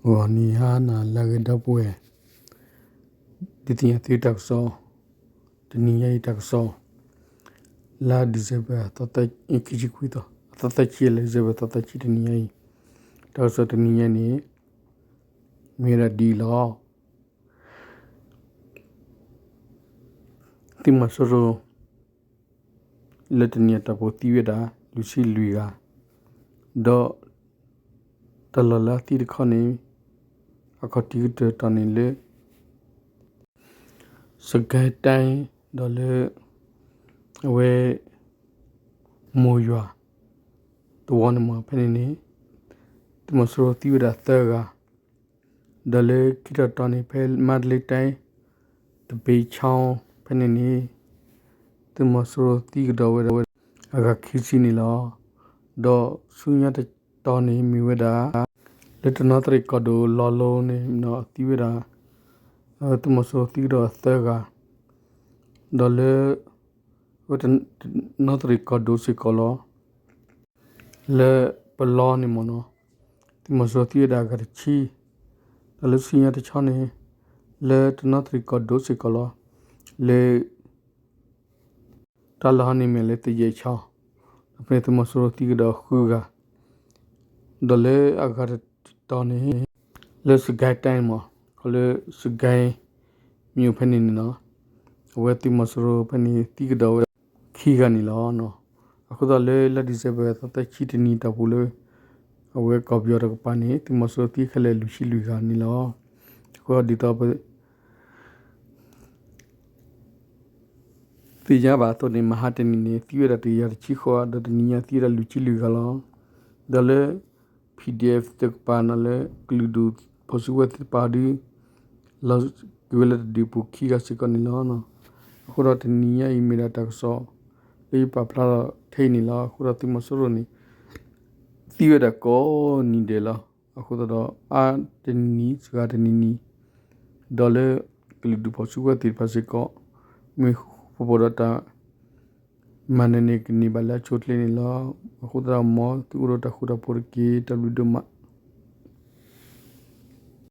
ဂီၤနံၤဟါနၤလၢအဂ့ၤ ဒီပုၢ်ဝဲၢ်, ဒုးသ့ၣ်ညါသုတၢ်ကစီၣ်, တနံၤညါအံၤတၢ်ကစီၣ်, လါ December ခံဆံခွံသီ, သီသၢဆံ လါ December သီသၢဆံ တနံၤညါအံၤ, တၢ်ကစီၣ်တနံၤညါန့ၣ် မ့ၢ်ဝဲဒၣ်ဒ်အံၤလီၤ. သုးမီၤစိရိၤ လၢတနံၤအတီၢ်ပူၤသံဝဲဒၣ် လွံၢ်ဆံလွံၢ်ဂၤ, ဒီး တၢ်လီၢ်လၢအသံတခီန့ၣ် အခီၣ်ထံးကတၢၢ်တီၤန့ၣ်လၢ စကဲတဲ ဒီးလၢ အဝဲ မိၢ်ယွၤ သဝီန့ၣ်မ့ၢ်ဖဲန့ၣ်န့ၣ် သုးမီၤစိရိၤသံဝဲဒၣ်သၢဂၤ, ဒီးလၢခံတီၤတီၤန့ၣ် ဖဲမါတလ့တဲ တဘ့ၣ်ဆီ ဖဲန့ၣ်န့ၣ် သုးမီၤစိရိၤသံကဒီးဝဲဒၣ် အဂၤခံဆံန့ၣ်လီၤ. ဒီးဆူညါတတီၤန့ၣ်မ့ၢ်ဝဲဒၣ် လၢတနီသရံၣ်ကီၢ်ဒိၣ်လီၤလိၤန့ၣ်သံဝဲဒၣ် သုးမီၤစိရိၤသံကဒီးသၢဂၤ, ဒီးလၢ တနီသရံၣ်ကီၢ်ဒိၣ်စ့ၢ်ကီးလီၤ. လၢပလီန့ၣ်မ့ၢ်နီၤ သုးမီၤစိရိၤသံဝဲဒၣ်အဂၤတဆံ, ဒီးလၢဆူညါတဆီန့ၣ် လၢတနီသရံၣ်ကီၢ်ဒိၣ်စ့ၢ်ကီးလီၤ. လၢ တၢ်လီၢ်ဟီန့ၣ်မ့ၢ်လၢသယဲၣ်ဆီ, ဒီးဖဲန့ၣ်သုးမီၤစိရိၤသံကဒီးဃုဂၤ, ဒီးလၢအဂၤတတီၤန့ၣ် လၢစကဲတဲမ့ၢ် ခီလၢစကဲ မ့ၢ်အိၣ်ဖဲန့ၣ်န့ၣ်လီၤ. အဝဲသုးမီၤစိရိၤဖဲန့ၣ်သံကဒီးဝဲဒၣ်ခံဂၤန့ၣ်လီၤ. အဃိသတးလၢလါ December သီသၢဆံတနံၤတီၢ်ပူၤလၢ အဝဲကီၢ်ပယီၤတကပၤန့ၣ် သုးမီၤစိရိၤသံခဲလၢာ်လွံၢ်ဆံလွံၢ်ဂၤန့ၣ်လီၤ. အဃိဒ်သိးပ သ့ၣ်ညါဘၣ်အသိးန့ၣ် မဟါတနံၤန့ၣ် သံဝဲဒၣ်တကယၤတဆံဃိးဂၤ ဒီးတနံၤညါသံဝဲဒၣ်လွံၢ်ဆံလွံၢ်ဂၤလီၤ. ဒီးလၢ PDF တကပၤန့ၣ်လၢ ကလုာ်ဒူၣ်ဖီၣ်စုကဝဲၤသ့ၣ်တဖၣ်ဒီး လီၤက့ၤဝဲလၢတဒုပူၤခံဂၤစ့ၢ်ကီးန့ၣ်လီၤ. အဃိဒီးတနံၤညါအံၤမ့ၢ်ဒၣ်တၢ်ကစီၣ် လၢယပာ်ဖျါထီၣ်ထဲအံၤန့ၣ်လီၤ. အဃိဒီးသုးမီၤစိရိၤန့ၣ် သံဝဲဒၣ်ကိးနံၤဒဲးလီၤ. အဃိသတးဒီး အါတနံၤနံၤ စှၤတနံၤနံၤ ဒီးလၢ ကလုာ်ဒူၣ်ဖီၣ်စုကဝဲၤသ့ၣ်တဖၣ်စ့ၢ်ကီး မ့ၢ်ဃူဖိးဒီးတၢ် မၤနၢၤန့ၢ်ကန့ၢ်ဘၣ်လၢအဆိအချ့န့ၣ်လီၤ. အဃိသတးဒီး မ်သုအိၣ်ဒီးတၢ်ဃူတၢ်ဖိးတက့ၢ်. တၢ်ဘျုးဒိၣ်မး.